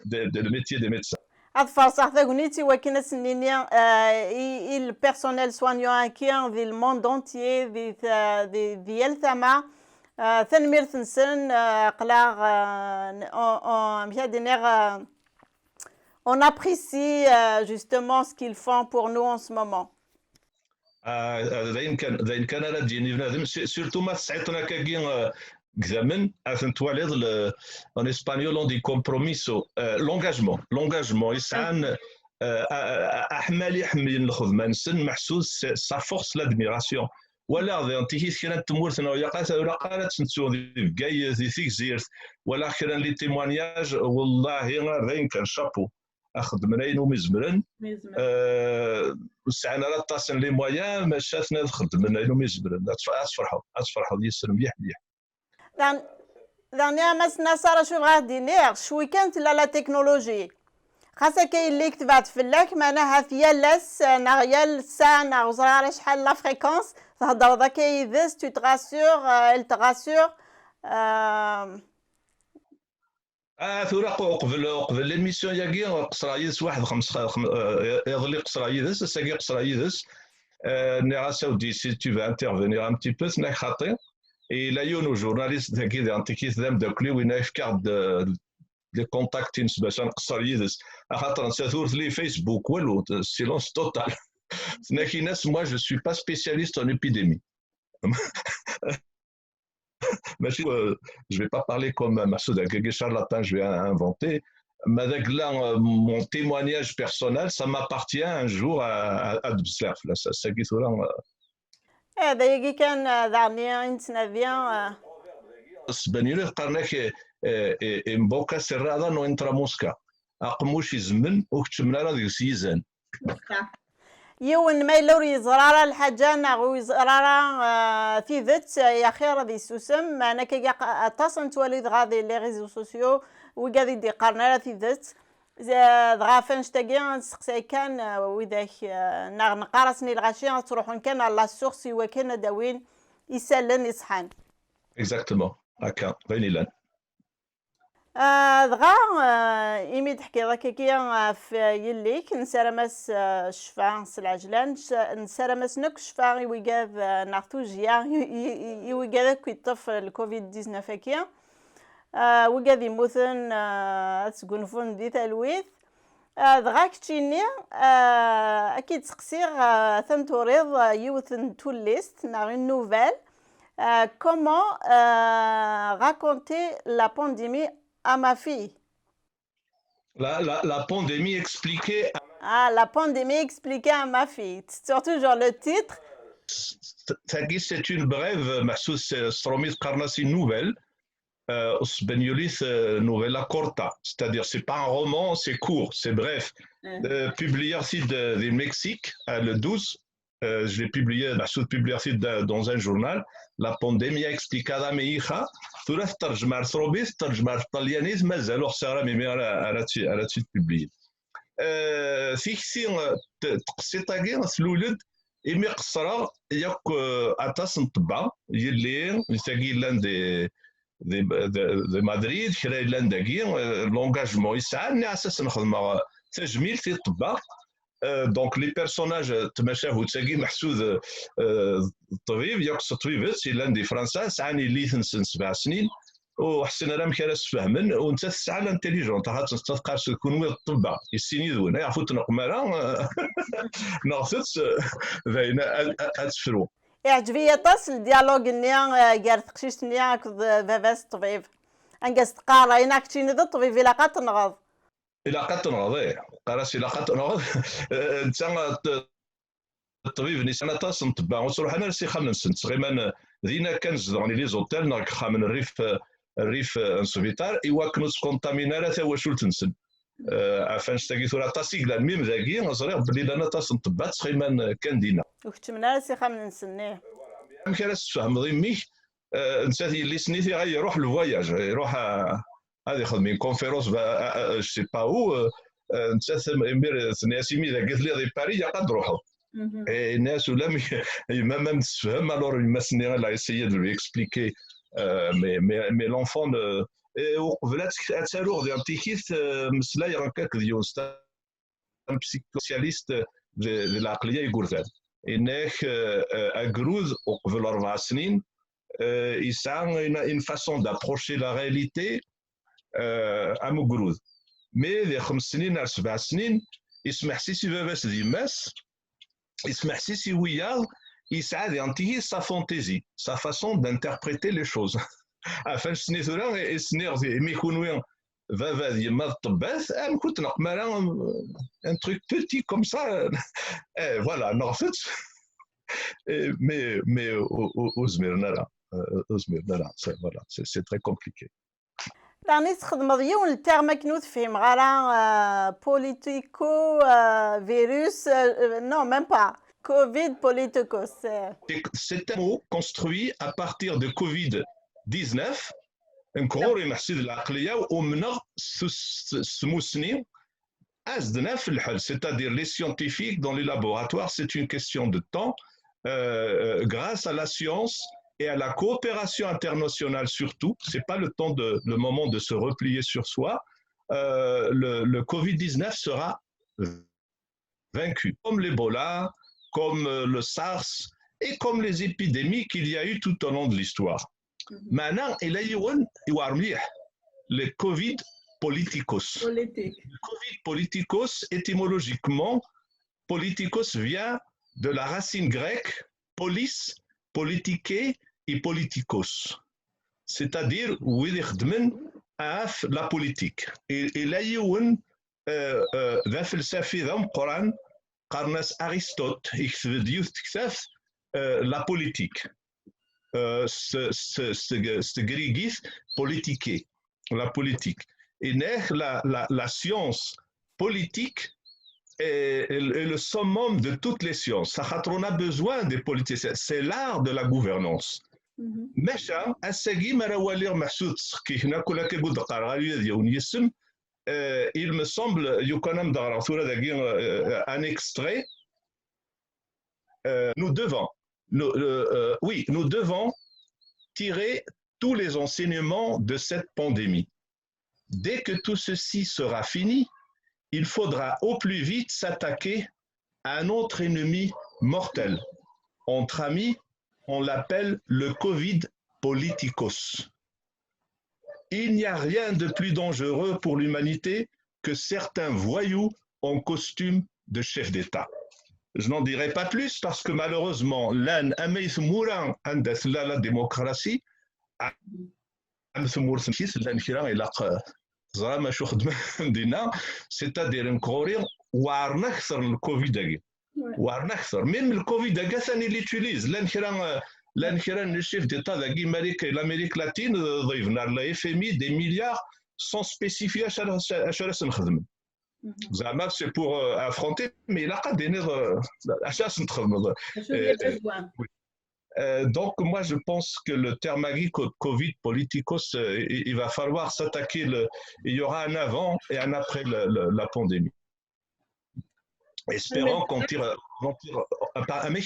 des, des, le métier des médecins. Ad farṣeɣ tagnit i wakken ad s-nini, euh, i, i le personnel soignant-agi di le monde entier, di, di, di yal tama. Euh, tanemmirt-nsen, euh, aql-aɣ, euh, on, on, amek ad iniɣ, euh, on apprécie, euh, justement ce qu'ils font pour nous en ce moment. Ah, ah, d ayen kan, d ayen kan ara d-yini bnadem, su-, surtout ma tesɛiḍ-ten akkagi, euh, deg idammen, ad ten-twaliḍ, le, en espagnol on dit compromiso, euh, l'engagement, l'engagement, i sɛan, euh, a-, a-, aḥmal iḥemmlen lxedma-nsen, meḥsub c'est, ça force l'admiration. Walaɣ diɣen tikit kra n tmurt neɣ ilaq ara, ilaq ara ad tent-ttuɣ di Bgayet, di Tegzirt, walaɣ kra n les témoignages, wallahi, d ayen kan, chapeau. Ad xedmen ayen umi zemren. Mi zemren. Euh, ur sɛin ara aṭas n les moyens, maca atni ad xedmen ayen umi zemren. Ad tf-, ad tferḥeḍ, ad tferḥeḍ yes-sen mliḥ, mliḥ. Dan, dan, a Mass Nasser, acu bɣiɣ ad d-iniɣ, cwi kan tella la technologie. Xas akka yelli-k tebɛed fell-ak, meɛna ahat yal ass, neɣ yal ssaɛa, neɣ ur ẓriɣ ara acḥal la fréquence, theddreḍ akka yid-s, tu te rassures, euh, elle te rassure. Euh, Ah, tura qu-, uqbel, uqbel l'émission-agi, qeṣṣreɣ yid-s waḥed xems-, xem-, euh, iḍelli qeṣṣreɣ yid-s, ass-agi qeṣṣreɣ yid-s. Euh, nniɣ-as, a Weddi, si tu veux intervenir un petit peu, tenna-k xaṭi. Et yella yiwen ujournaliste dagi, diɣen tikit d ameddakel-iw, yenna yefka-aɣ-d, euh, les contacts-ines bac ad nqeṣṣer yid-s. Axaṭer nettat ur tli Facebook, walu, silence total. Tenna-k, ini-as, moi, je suis pas spécialiste en épidémie. Mačči, euh, je vais pas parler comme Mahsoud Agagé charlatan, je vais in-, inventer. Ma d agla, euh, mon témoignage personnel, ça m'appartient un jour à, à, à Dbzlaf. Là, ça, ça, euh. Eh, d ayagi kan, euh, daɣen i nettnadi, euh. Sbanyuli qqaren-ak, eh, eh, eh, en boca cerrada no entra mosca. Aqemmuc izemmen, ur keččmen ara deg-s yizan. Yiwen ma yella ur yeẓra ara lḥaǧa neɣ ur yeẓra ara, ah, tidet, ah, yaxir ad yessusem, meɛna akka aq-, aṭas n twali dɣa di les réseaux sociaux, wigad i d-iqqaren ara tidet. Z-, dɣa ɣef annect-agi, ad nesteqsay kan, ah, widak, ah, neɣ neqqar-asen i lɣaci, ad ttruḥun kan ɣer la source i wakken ad d-awin isallen iṣeḥḥan. Exactement. Akka, d ayen yellan. Ah, dɣa, ah, imi d-teḥkiḍ akkagi ɣef yelli-k, nessaram-as, ah, ccfa s lɛejlan, ness-, nessaram-asen akk ccfa i wigad, ah, neɣ tujjya, i, i, i, i wigad akk yeṭṭef le covid dix-neuf-agi. Ah, wigad yemmuten, ah, ad sgunfun di talwit. Ah, dɣa keččini, ah, ad k-id-seqsiɣ, ah, atan turiḍ, ah, yiwet n tullist neɣ une nouvelle. Ah, comment, ah, raconter la pandémie à ma fille? La, la, la pandémie expliquée à ma Ah, la pandémie expliquée à ma fille. Tu as toujours le titre. Tagi, c'est une brève, meḥsud s trumit qqaren-as une nouvelle, euh, s tbanyulit, euh, novela corta, c'est-à-dire c'est pas un roman, c'est court, c'est bref. Euh, publié aussi de, de Mexique, euh, le douze, euh, je l'ai publié, meḥsud publié aussi dans un journal, La pandemia explicada a mi hija, tura tettreǧma ar trumit, tettreǧma ar tṭalyanit, mazal ur ḥṣiɣ ara melmi ara, ara tt-publié. Euh, tikti, euh, tqsiṭ-agi tlul-d imi qeṣṣreɣ yakk, euh, aṭas n ṭṭebba, yelli, tagi yellan di, di, di, di Madrid, kra yellan dagi, euh, l'engagement yesɛa, nniɣ-as ad sen-xedmeɣ tajmilt i ṭṭebba. Euh, donc les personnages, euh, tmacahut-agi meḥsud, euh, ṭṭbib yakk s ṭṭbibet yellan di Fransa, sɛan yelli-tsen sebɛa snin, ur ḥsin ara amek ara sfehmen, u nettat tesɛa l'intelligence, axaṭer nettat teqqar-d kunwi d ṭṭebba, i sin yid-wen, ayɣef ur tneqqem ara, neɣtet, d ayen ad tefru. Iɛǧeb-iyi aṭas le dialogue-nni, eh, gar teqcict-nni akked, eh, baba-s ṭṭbib. Anga s-teqqar, ayen ara keččini d ṭṭbib, ilaq ad tenɣeḍ. Ilaq ad tenɣeḍ, ih. Qqar-as ilaq ad tenɣeḍ. Netta, ṭṭbib-nni sɛan aṭas n ṭṭebba, ur ttruḥun ara s ixxamen-nsen, ttɣiman dinna kan, zedɣen i les hôtels neɣ deg ixxamen rrif, rrif n sbiṭar, i wakken ur ttkunṭamin ara tawacult-nsen. Eh, ɣef annect-agi tura aṭas i yellan, même dagi, ẓriɣ belli llan aṭas n ṭṭebba ttɣiman kan dinna. Ur keččmen ara s ixxamen-nsen, ih. Amek ara s-tfehmeḍ i mmi-k, eh, nettat yelli-s-nni tiɣa iruḥ le voyage, iruḥ a, ad ixdem une conférence, ba, a, a, je sais pas où, euh, euh, nettat imir tenna-yas imi dagi telliḍ di Paris, ilaq ad d-truḥeḍ. Et yenna-yas ulamek yemma ma m-tessefhem, alors yemma-s-nni elle a essayé de lui expliquer, euh, mais, mais, mais l'enfant ne, et uqbel ad tt-, ad tt-aruɣ di tikit, euh, mmeslayeɣ akka akked yiwen, c'est un psychanalyste de, de lɛeqliya n yigerdan. Yenna-ak, euh, euh, agrud uqbel rebɛa snin, euh, yesɛa une, une façon d'approcher la réalité, euh, am ugrud. Mais di xems snin ar sebɛa snin, yesmeḥsis i baba-s d yemma-s, yesmeḥsis i wiyaḍ, yesɛa diɣen tigi sa fantaisie, sa façon d'interpréter les choses. Ɣef annect-nni tura i s-nniɣ, imi kunwi baba d yemma d ṭṭebbat, amek ur tneqqem ara un, un truc petit comme ça? Eh, voilà, neɣtet. Eh, mais, mais ur, ur, ur zmiren ara. Euh, ur zmiren ara. C'est, voilà, c'est, c'est très compliqué. Daɣen i txedmeḍ yiwen n terme akken ur t-fhimeɣ ara, euh, politico, euh, virus, euh, non, même pas. Covid politicos. Euh. C'est un mot construit à partir de covid dix-neuf. Nekk ɣur-i meḥsud lɛeqliya-w umneɣ s, s, s tmussni, as-d-naf lḥel, c'est-à-dire les scientifiques dans les laboratoires, c'est une question de temps. Euh, euh, grâce à la science et à la coopération internationale surtout, c'est pas le temps de, le moment de se replier sur soi, euh, le, le covid dix-neuf sera vaincu, comme l'Ebola, comme, euh, le SARS et comme les épidémies qu'il y a eu tout au long de l'histoire. Meɛna ila yiwen iwɛer mliḥ, le covid politicos. Le covid politicos, étymologiquement, politicos vient de la racine grecque polis, politike et politikos, c'est-à-dire wid ixeddmen ɣef la politique. Ila yiwen, euh, euh, d afelsafi d ameqqran, qqaren-as Aristote, yekteb-d yiwet tektabt, euh, La politique, euh, s, s, s, s tegrigit politike, la politique. Et la, la, la science politique est, est, est le summum de toutes les sciences. Axaṭer on a besoin des politiciens. C'est l'art de la gouvernance. Maca, ass-agi mi ara waliɣ meḥsud ttṣekkiken akk akka i d-qqareɣ, ad yiwen yisem, euh, il me semble, yukan am d-ɣreɣ tura dagi, euh, un extrait, euh, nous devons, nous, euh, euh, oui, nous devons tirer tous les enseignements de cette pandémie. Dès que tout ceci sera fini, il faudra au plus vite s'attaquer à un autre ennemi mortel. Entre amis, on l'appelle le covid politicos. Il n'y a rien de plus dangereux pour l'humanité que certains voyous en costume de chef d'État. Je n'en dirai pas plus parce que malheureusement, llan am ay tmura anda tella la démocratie, am tmurt n kis, llan kra ilaq, euh, teẓram acu xedmen dinna, c'est-à-dire nekk ɣur-i weɛren akter n le covid-agi. Weɛren akter. Même le covid-agi atan il utilise. Llan kra, llan kra n les chefs d'État dagi Amérique, l'Amérique latine, ḍeyyben ar la F M I des milliards sans spécifier acu ara, acu ara sen-xedmen. Zeɛma c'est pour, euh, affronter, mais ilaq ad d-tiniḍ, euh, acu ara sen-txedmeḍ. Euh, donc, moi, je pense que le terme agi co-, covid politicos, euh, il, il va falloir s'attaquer. Le, il y aura un avant et un après le, le, la pandémie. Espérons qu'on tire, qu'on tire, euh, pas, mais,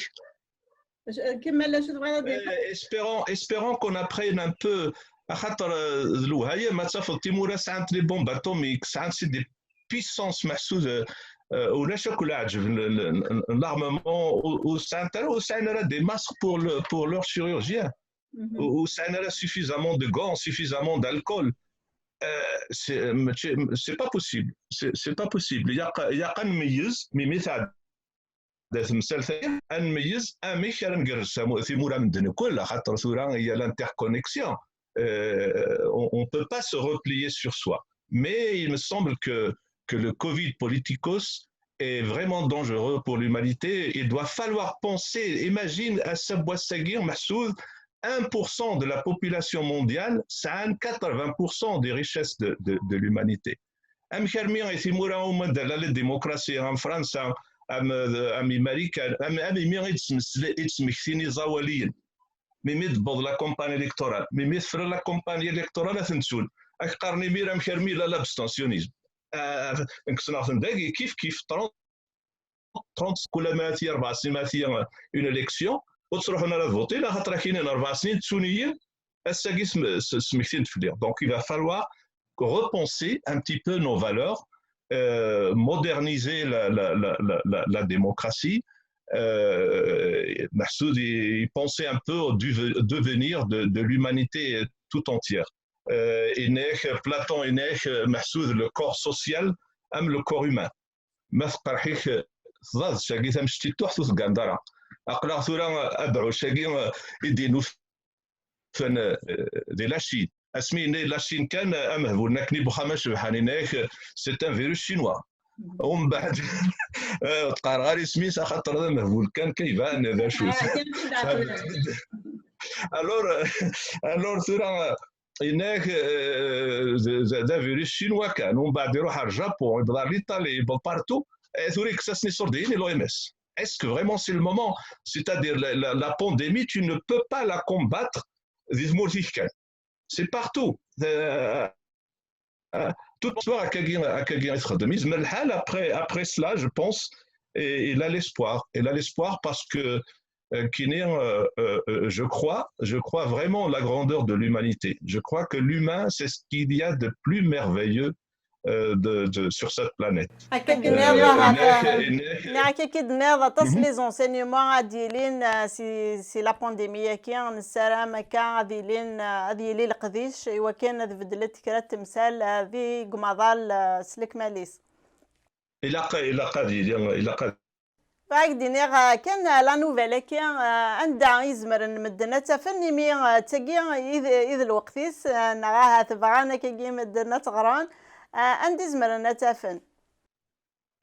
euh, espérons, espérons qu'on apprenne un peu. Axaṭer, euh, d lewhayem, ad tafeḍ timura sɛant les bombes atomiques, sɛant, c'est des puissances, meḥsud, euh, euh, ulac akk leɛǧeb n, n, n, n l'armement, ur, ur sɛant ara, ur sɛin ara des masques pour le, pour leurs chirurgiens. Ur, ur sɛin ara suffisamment de gants, suffisamment d'alcool. Euh, c'est, c'est pas possible. C'est, c'est pas possible. Ilaq, ilaq ad nmeyyez, mi, mi tɛedda temsalt-agi, ad nmeyyez amek ara ngerrez tamu-, timura n medden akk, axaṭer tura il y a l'interconnexion. Euh, on, on peut pas se replier sur soi. Mais il me semble que, que le covid politicos est vraiment dangereux pour l'humanité. Il doit falloir penser, imagine, ass-a n wass-agi, meḥsud, un pour cent de la population mondiale, sɛan quatre-vingts pour cent des richesses de, de, de l'humanité. Amek armi i timura umi d-tella la démocratie, am Fransa, am, am Marikan, am, am imi i d-smesla-, i d-smektin iẓawaliyen? Mi, mi d-tewweḍ la campagne électorale, mi, mi tefra la campagne électorale, ad ten-ttun. Ad k-qqaren imir amek armi yella l'abstentionnisme. Ah, kksen-aɣ-ten dagi, kif, kif, trente, trente, kul ma ati rebɛ snin, ma ati une élection, ur ttruḥun ara ad votin, axaṭer akinin rebɛ snin ttun-iyi, ass-agi sm-, s-, smektin-d fell-i. Donc, il va falloir repenser un petit peu nos valeurs, euh, moderniser la, la, la, la, la, la démocratie, euh, meḥsud, et penser un peu au duve-, devenir de, de l'humanité tout entière. Euh, yenna-ak, Platon yenna-ak, euh, meḥsud, le corps social am le corps humain. Ma teqreḥ-ik tḍad, tagi tamectit tuḥt ur tegganeḍ ara. Aql-aɣ tura abeɛɛuc-agi, euh, i d-inufan, euh, di la Chine. Asmi yenna la Chine kan, euh, amehbul n akken i wexxam acebḥan, yenna-ak, euh, c'est un virus chinois. Umbeɛd, euh, ur qqareɣ ara isem-is, axaṭer d amehbul kan, kan iban d acu-t. Alors, euh, alors tura, euh, yenna-ak, euh, d, d, d avirus chinois kan, umbeɛd iruḥ ar Japon, yewweḍ ar l'Italie, yewweḍ partout. Eh, tura yekkes-asen iṣurdiyen i l'O M S. Est-ce que vraiment c'est le moment? C'est-à-dire la, la, la pandémie, tu ne peux pas la combattre di tmurt-ik kan. C'est partout. Euh, euh, tout soir, akkagi, akkagi i txeddem. Yezmer lḥal, après, après cela, je pense, et, il a l'espoir. Il a l'espoir parce que, euh, kini, euh, euh, euh, je crois, je crois vraiment la grandeur de l'humanité. Je crois que l'humain, c'est ce qu'il y a de plus merveilleux, euh, de, de, sur cette planète. Akka i d-tenniḍ, euh, ahat, nniɣ akka i d-tenniḍ, aṭas n les enseignements ad d-yilin, euh, si, si la pandémie-agi, nessaram akka ad yilin, euh, ad yili leqdic i wakken ad beddlent kra n temsal, euh, di umaḍal, euh, s lekmal-is. Ilaq, ilaq ad yili, ilaq ad Bɣiɣ ad d-iniɣ, eh, kan, eh, la nouvelle-agi, eh, anda i zemren medden ad tt-afen, imi, eh, d tagi i d, i d lweqt-is, eh, neɣ ahat bɣan akkagi medden ad tt-ɣren, eh, anda i zemren ad tt-afen?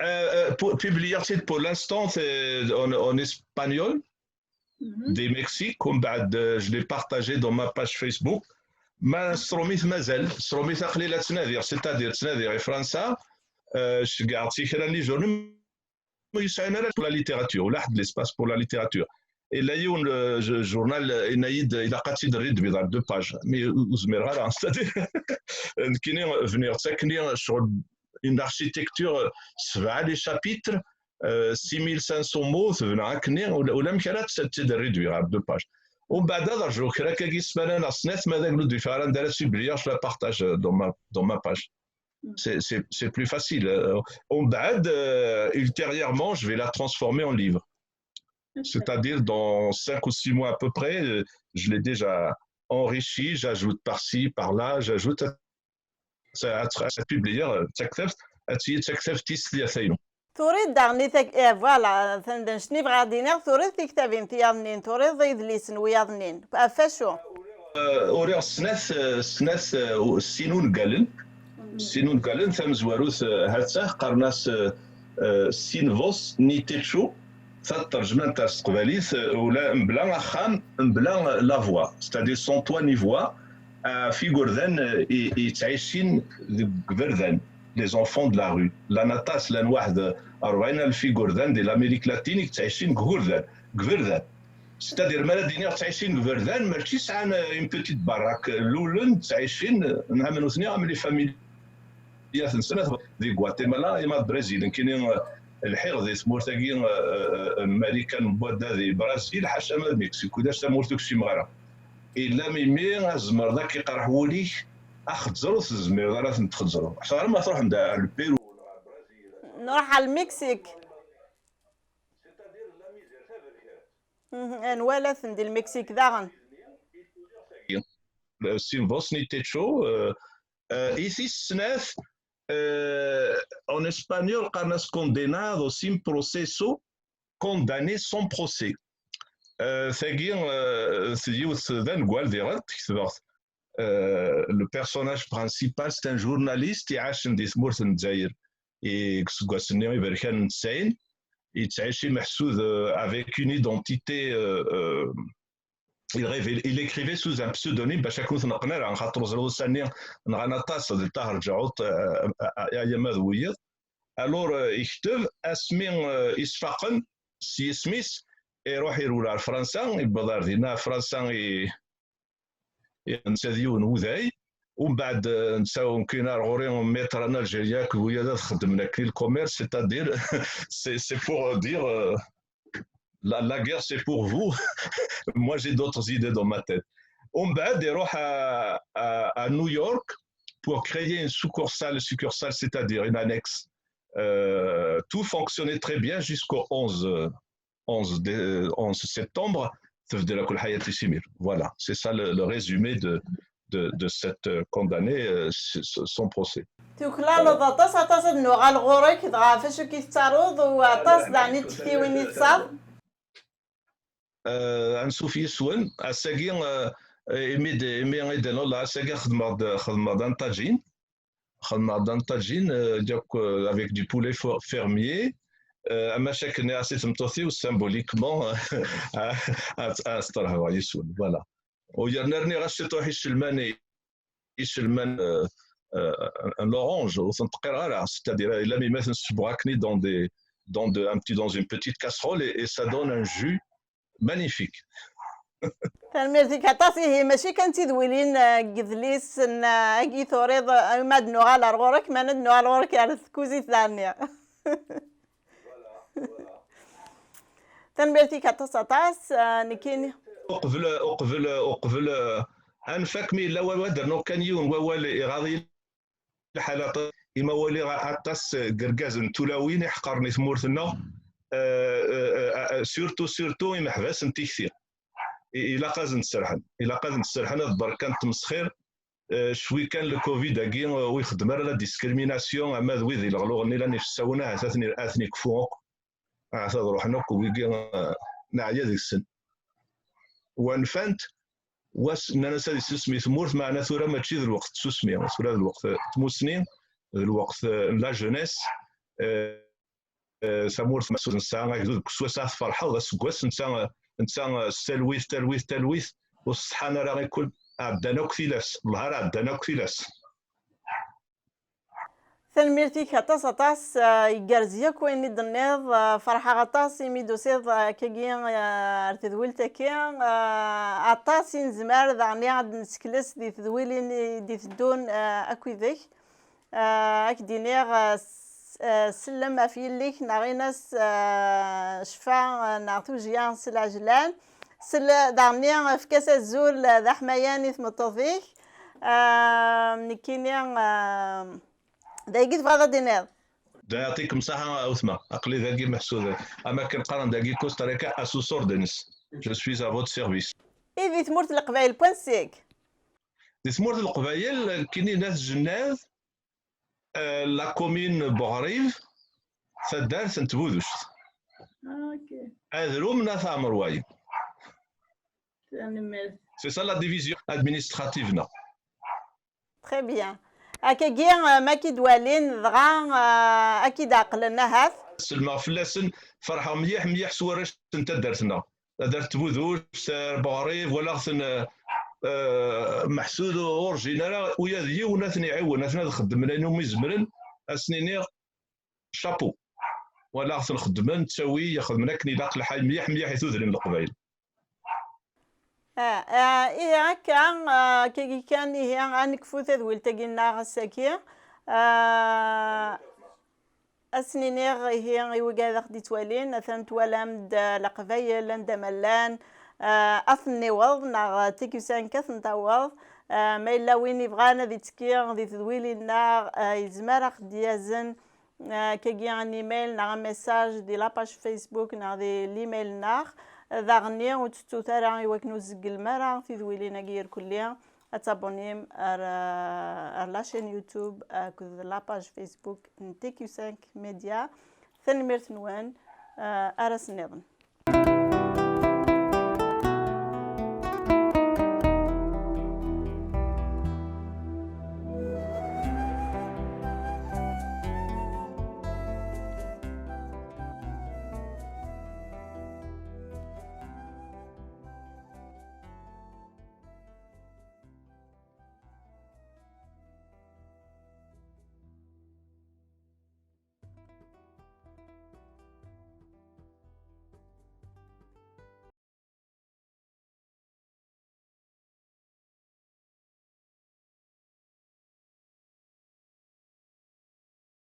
Euh, euh, pour, publier, c'est pour l'instant, c'est en, en espagnol, de Mexique, umbeɛd, euh, je l'ai partagé dans ma page Facebook. Ma s trumit mazal, s trumit aql-i la ttnadiɣ, c'est-à-dire ttnadiɣ i Fransa, euh, ceggɛeɣ-tt i kra n les journaux, ur yesɛin ara la littérature, ula ḥedd l'espace pour la littérature. Illa yiwen, euh, j-, journal, euh, yenna-yi-d, ilaq ad tt-id-rridbiḍ ar deux pages. Mais ur, ur zmireɣ ara, c'est-à-dire, nekkini bniɣ-tt akkenni, ccɣel, une architecture, euh, sebɛa les chapitres, euh, six mille cinq cents mots, tebna akkenni, ula, ulamek ara tt-, tt-id-rridbiɣ ar deux pages. Umbeɛd ad rjuɣ kra akkagi ssmana neɣ snat, ma d aglu d-yeffeɣ ara anda ara tt-publier, je la partage, euh, dans ma, dans ma page. C'est, c'est, c'est plus facile. Euh, umbeɛd, euh, ultérieurement, je vais la transformer en livre. C'est-à-dire, dans cinq ou six mois à peu près, euh, je l'ai déjà enrichi, j'ajoute par-ci, par-là, j'ajoute à, à, à publier, euh, d taktabt, ad tili d taktabt tis tlata-inu. Turiḍ daɣen i tak-, eh, voilà, atan d annect-nni bɣiɣ ad d-iniɣ, turiḍ tiktabin tiyaḍ-nni, turiḍ idlisen wiyaḍ-nni. Ɣef wacu? Euh, uriɣ snat, euh, snat, euh, sin ungalen. Sin ungalen, tamezwarut, euh, ha-tt-a, qqaren-as, euh, euh, Sin Vos ni Techo, ta d terjmant ar s teqbaylit, euh, ula mebla axxam, mebla la voix, c'est-à-dire sans toit ni voix, ɣef igerdan, euh, i, i yettɛicin deg iberdan, les enfants de la rue. Llan aṭas, llan waḥed rebɛin alef igerdan di l'Amérique latine i yettɛicin deg igerdan, deg iberdan. C'est-à-dire, mi ara d-iniɣ ttɛicin deg iberdan, mačči sɛan, euh, une petite baraque. Lulen ttɛicin, euh, nɛam nutni am les familias-nsen, di Guatemala, ima d Brazil. Nekkini, euh, lḥiɣ di tmurt-agi, euh, euh, n Marikan n wadda di Brazil, ḥaca ma d Mexico, d tamurt ur kcimeɣ ara. Illa mimi, tzemreḍ ad k-iqerḥ wul-ik, ad xezzreḍ, ur tezmireḍ ara ad ten-txezzreḍ. Ḥaca ma truḥem-d ar Lpiru. Nruḥ ar Lmiksik. Mhm, nwala-ten di Lmiksik daɣen. Sin Vos ni Techo, euh, euh, i tis snat, euh, en espagnol qqaren-as condenado sin proceso, condamné sans procès. Euh, tagi, euh, d yiwet d aneggal diɣen, tketbeɣ-t. Euh, le personnage principal, c'est un journaliste iɛacen di tmurt n Lezzayer, i deg useggas-nni iberkan n tesɛin, yettɛici meḥsud, euh, avec une identité, euh, euh, il, révèle, il écrivait sous un pseudonyme, bac akken ur t-neqqen ara, xaṭer ur ẓriɣ ussan-nni nɣan aṭas, d Ṭaher Ǧaɛuṭ, euh, euh, euh, ayama d wiyiḍ. Alors, euh, yekteb, asmi, euh, i sfaqen s yisem-is, iruḥ irwel ar Fransa, yewweḍ ar dinna Fransa i, i netta d yiwen n uday. Umbeɛd, euh, netta, nekkini ar ɣur-i, maître en Algérie akked wiyaḍ ad xeddmen akken i le commerce, c'est-à-dire, c'est, c'est pour dire, euh, la, la guerre c'est pour vous, moi j'ai d'autres idées dans ma tête. Umbeɛd iruḥ à, à, à New York pour créer une succursale, succursale, c'est-à-dire une annexe. Euh, tout fonctionnait très bien jusqu'au onze, onze, de, onze septembre. Tebdel akk lḥayat-is imir. Voilà, c'est ça le, le résumé de, de, de cette, euh, condamné, euh, s-, s-, son procès. Tuklaleḍ aṭas, aṭas ad nuɣal ɣur-k, dɣa ɣef acu k-tettaruḍ, u aṭas daɣen i d tiktiwin i tesɛiḍ. Euh, ansuf yes-wen, ass-agi, euh, imi d, imi i d-, ass-agi xedmeɣ-d, xedmeɣ-d un tagine. Xedmeɣ-d un tagine, euh, yakk, euh, avec du poulet fer-, fermier. Euh, amac akken nniɣ-as i tmeṭṭut-iw, symboliquement, ad, ad, ad as-ṭerhbeɣ yes-wen. Voilà. U yerna rniɣ-as ciṭuḥ icelman, icelman, euh, euh, n l'orange, ur ten-ṭṭeqqireɣ ara. C'est-à-dire, illa mi ma ten-ssewweɣ akken dans des, dans de, un petit, dans une petite casserole et, et ça donne un jus magnifique. Tanemmirt-ik aṭas. Ihi, mačči kan d tidwilin, eh, deg yidlisen, eh, agi turiḍ, eh, ma ad nuɣal ar ɣur-k, ma ad nuɣal ɣur-k ar tkuzit daɣenni. Tanemmirt-ik aṭas, aṭas, eh, nekkini. Uqbel, uqbel, uqbel, eh, ad nfak, mi yella wawal, ad rnuɣ kan yiwen wawal iɣaḍ-iyi lḥal aṭas, imi waliɣ aṭas n yergazen n tulawin iḥeqren i tmurt-nneɣ, euh, euh, euh, surtout, surtout imeḥbas n tikti. I-, ilaq ad sen-serḥen, ilaq ad sen-serḥen, ad berkan tmesxir. Euh, cwi kan le covid-agi, euh, ur ixeddem ara la discrimination, ama d wid ileɣluɣen i llan ifessawen, ahat ad ten-, ad ten-ikfu akk. Ahat ad ruḥen akk wigi, eh, neɛya deg-sen. Wa nfan-t, wa s-, nnan-as ad issusem i tmurt, meɛna tura mačči d lweqt n tsusmi, tura d lweqt n tmussni, d lweqt, eh, n la jeunesse. Eh, eh, tamurt ma nesɛa agdud deg useggas ad tferḥeḍ, aseggas netta, netta, eh, s talwit, talwit, talwit, ur ṣeḥḥan ara ikul, ɛeddan akk tilas, lhar ɛeddan akk tilas. Tanemmirt-ik aṭas, aṭas, eh, igerrez yakk wayen i d-tenniḍ, eh, ferḥeɣ aṭas imi d-tusiḍ, eh, akkagi, eh, ar tedwilt-agi, eh, aṭas i nezmer daɣen ad d-nessekles di tedwilin i d-iteddun, eh, akked-k. Eh, ad k-d-iniɣ, eh, s-, eh, sellem ɣef yelli-k, neɣ in-as, eh, ccfa, eh, neɣ tujjya s lɛejlan. Sel-, daɣenni efk-as azul, eh, d aḥmayan i tmeṭṭut-ik. Ah, nekkini, ah, d ayagi tebɣiḍ ad d-tiniḍ? Da يعطيكم الصحة a weltma. Aql-i dagi meḥsud. Am akken qqaren dagi Costa Rica, a sus órdenes. Je suis à votre service. I di tmurt n Leqbayel, point sec? Di tmurt n Leqbayel, nekkini n At Jennad, euh, la commune Buɣrib, taddart n Tbudust. Ah, ok. Adrum n At Ɛmerway. Tanemmirt. C'est ça la division administrative, non? Très bien. Akkagi, eh, ma k-id-walin, dɣa, eh, ad k-id-ɛeqlen ahat. Selmeɣ fell-asen, ferḥeɣ mliḥ mliḥ s warrac n taddart-nneɣ. Taddart n Tbudust, ar Buɣrib, walaɣ-ten, eh, eh, meḥsud ur rjin ara ula d yiwen ad ten-iɛiwen, ad ten-ad xeddmen ayen umi zemren, ad sen-iniɣ chapeau. Walaɣ-ten xeddmen ttawil, xeddmen akken ilaq lḥal mliḥ mliḥ i tudrin n Leqbayel. Ah, ah, ihi akka, ah, akkagi kan, ihi ad nekfu tadwilt-agi-nneɣ ass-agi. Ah, ad sen-iniɣ, ihi, i wigad aɣ-d-ittwalin, atan twalam-d, ah, Leqbayel anda ma llan, ah, ad ten-niweḍ, neɣ T Q cinq ad ten-taweḍ. Ah, ma yella win ibɣan ad ittekki di tedwilin-nneɣ, ah, yezmer ad aɣ-d-yazen, ah, akkagi un email neɣ un message di la page Facebook neɣ di l'email-nneɣ. Daɣenni ur tettut ara i wakken ur tzegglem ara tidwilin-agi irkelli, ad tabunim ar, ah, ar la chaîne YouTube akked la page Facebook n T Q cinq Media. Tanemmirt-nwen, ah, ar ass nniḍen.